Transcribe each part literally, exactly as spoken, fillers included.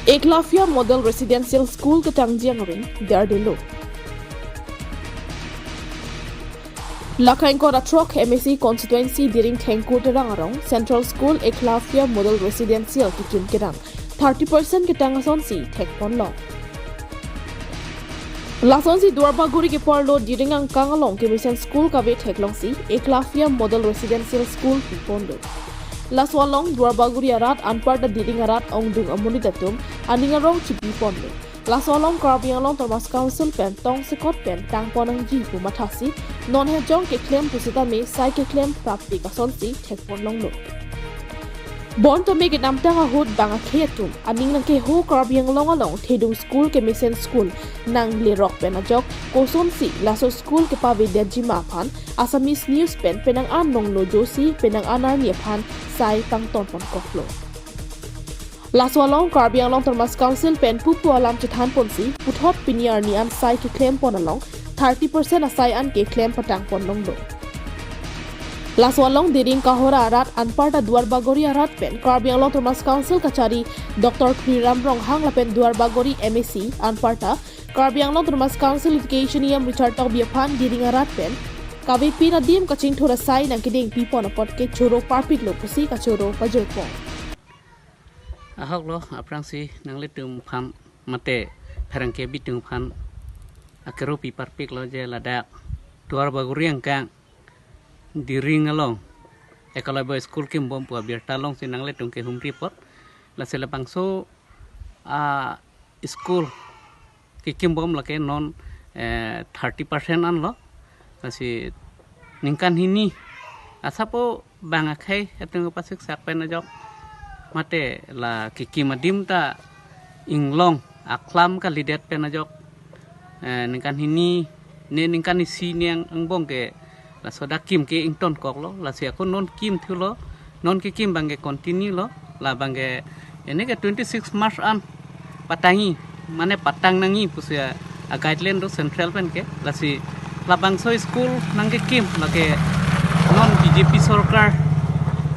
Eklavya Model Residential School ketangji angring dardelo. Laka ingkoi ra throk M A C constituency Diring Thengkur Terang arong Central School Eklavya Model Residential kekim kedam thirty percent ketang asonsi thekponlong. Lasonsi Duarbagori keparlo Diring angkang along kemesen school kave theklongsi Eklavya Model Residential School piponlo. Laso along Duarbagori arat anparta Diring arat ongdung amonit atum aning arong chipiponlo. Laso along Karbi Anglong Autonomous Council pen tongsekot pen tangpon nangji pu mathasi non hejong keklem pusitame sai keklem prapik asonsi thekponlonglo. Bonta me kedamtang ahut bang akhei atum aning nangkeho Karbi Anglong along thedung school kemesen school nanglerok pen ajok kosonsi laso school kepavedetji ma aphan Assamese News pen penang an nonglo josi penang an arni aphan sai pangtonponkoklo. Laso along Karbi Anglong Autonomous Council pen pupu alam chethanponsi puthot pini arni an sai keklempon along thirty percent asai an keklem patangponlonglo. Laso along Diring Kahora arat anparta Duarbagori arat pen Karbi Anglong Autonomous Council kachari Doctor Tuliram Ronghang lapen Duarbagori M A C anparta Karbi Anglong Autonomous Council Education E M Richard Tokbi aphan Diring arat pen kavepin adim kachingthur asai nangkedeng pipon apot ke choro parpiklo pusi kachoro pajirpon. Ahok lo, aphrangsi nanglitum aphan mate pherangke bitung aphan akerupi parpiklo je ladak Duarbagori angkang Diring along Eklavya School kimbom pu abirta alongsi nanglitum kehumri apot. Lasi labangso a school kekimbom lake non eh, thirty percent anlo. Lasi ningkan hini asapo bang akhei atum pasiksak pen ajok mate la kekim adim ta inglong aklam kalidet pen ajok eh, ningkan hini ne ningkan isi ne ang- angbong ke laso dak kim ke ingtonkoklo. Lasi ako non kim thulo, non kekim bang ke continue lo, labang ke ini ke twenty six March an patangji mane patang nangji pusi a guideline do central pen ke. Lasi labangso school nangkekim lake non B J P sorkar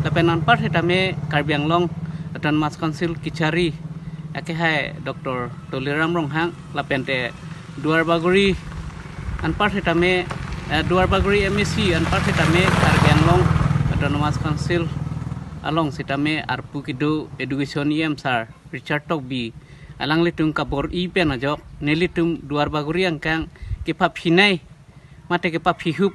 lapen anpar sitame Karbi Anglong Autonomous Council kachari akehai Doctor Tuliram Ronghang lapente Duarbagori anpar sitame eh, Duarbagori M A C anpar sitame Karbi Anglong Autonomous Council along sitame arpu kedo Education E M sir Richard Tokbi alanglitum kabor-i pen ajok nelitum Duarbagori angkang kepaphinai mate kepaphihup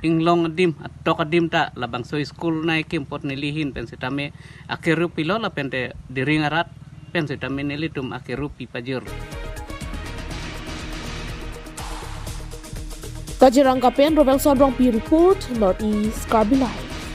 inglong adim atok adim ta labangso school nangkekim apot neli ahin pen sitame akerupilo lapente Diring arat pen sitame nelitum akerupi pajir. Kaziranga pen Rovelson Rongpi report, North East Karbi Live.